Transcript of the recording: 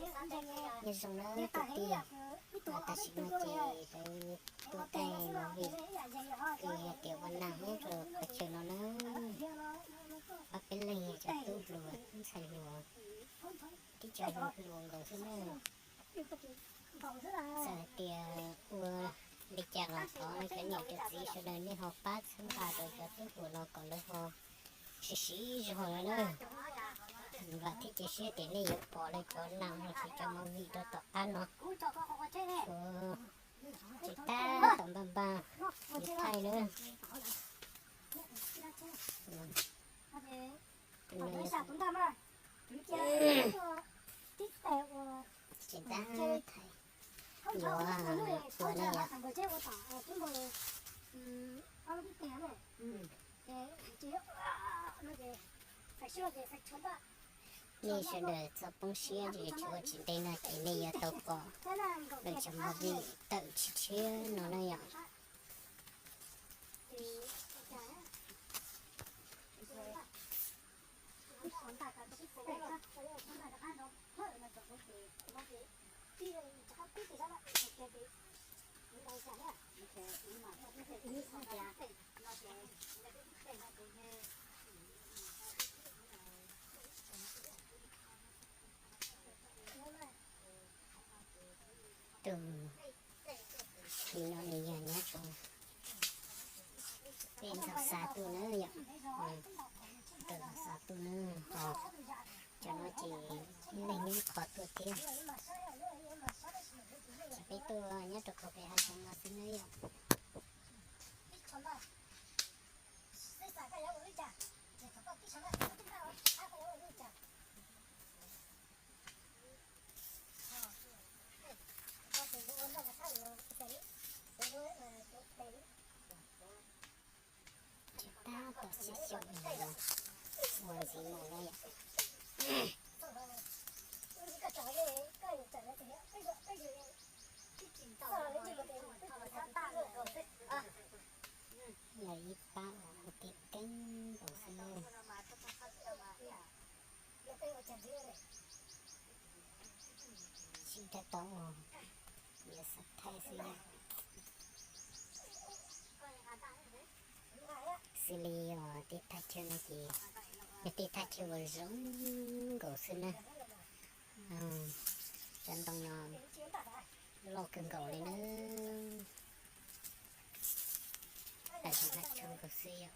Nyob zoo na kwv tij, tam sim no ces lawv tuaj thaij movie, ces hais tias ua nag nyob rau qhov chaw no na. Ob peb leeg cov tub hluas tub ntxhais hluas, tib co hluas hluas nkaus xwb na. Txawm hais tias ua li cas los thov cov niam cov txiv sawv daws nej ho pab txhawb nqa rau cov tub hluas no kom lawv ho siv siv zog lawm na. Vam thiab cia siab tias nej yuav pom lawv cov nag los sis cov movie rau tom qab no. Tsis tab tom npaj npaj yuav thaij na. Tsis tab thaij, yuav ua na yom. Nej sawv daws txhob poob siab, tsis ua tsis ntev no ces nej yuav tau pom lawv cov movie tawm tshiab tshiab no na yom. Tus, tus no nws yog nyob rau pem Ntxaus Xav tuaj na yom. Pem Ntxaus Xav tuaj na, ho cov no ces ib leeg nyob qhov tuaj thiab. Ces peb tuaj nyob rau qhov pem hav zoov no xwb na yom. Tsis tab tom xyaum xyaum mus ua ntxiv mus na yom. Yog ib pab uas ua tib keeb nkaus xwb na. Sib nrhiav tau uas yuav xav thaij xwb yom. Xws li uas tej thaj chaw no ces yog tej thaj chaw uas zoo nkaus xwb na. Cov ntoo no loj kawg nkaus li na. Tam sim no zoo nkaus xwb yom.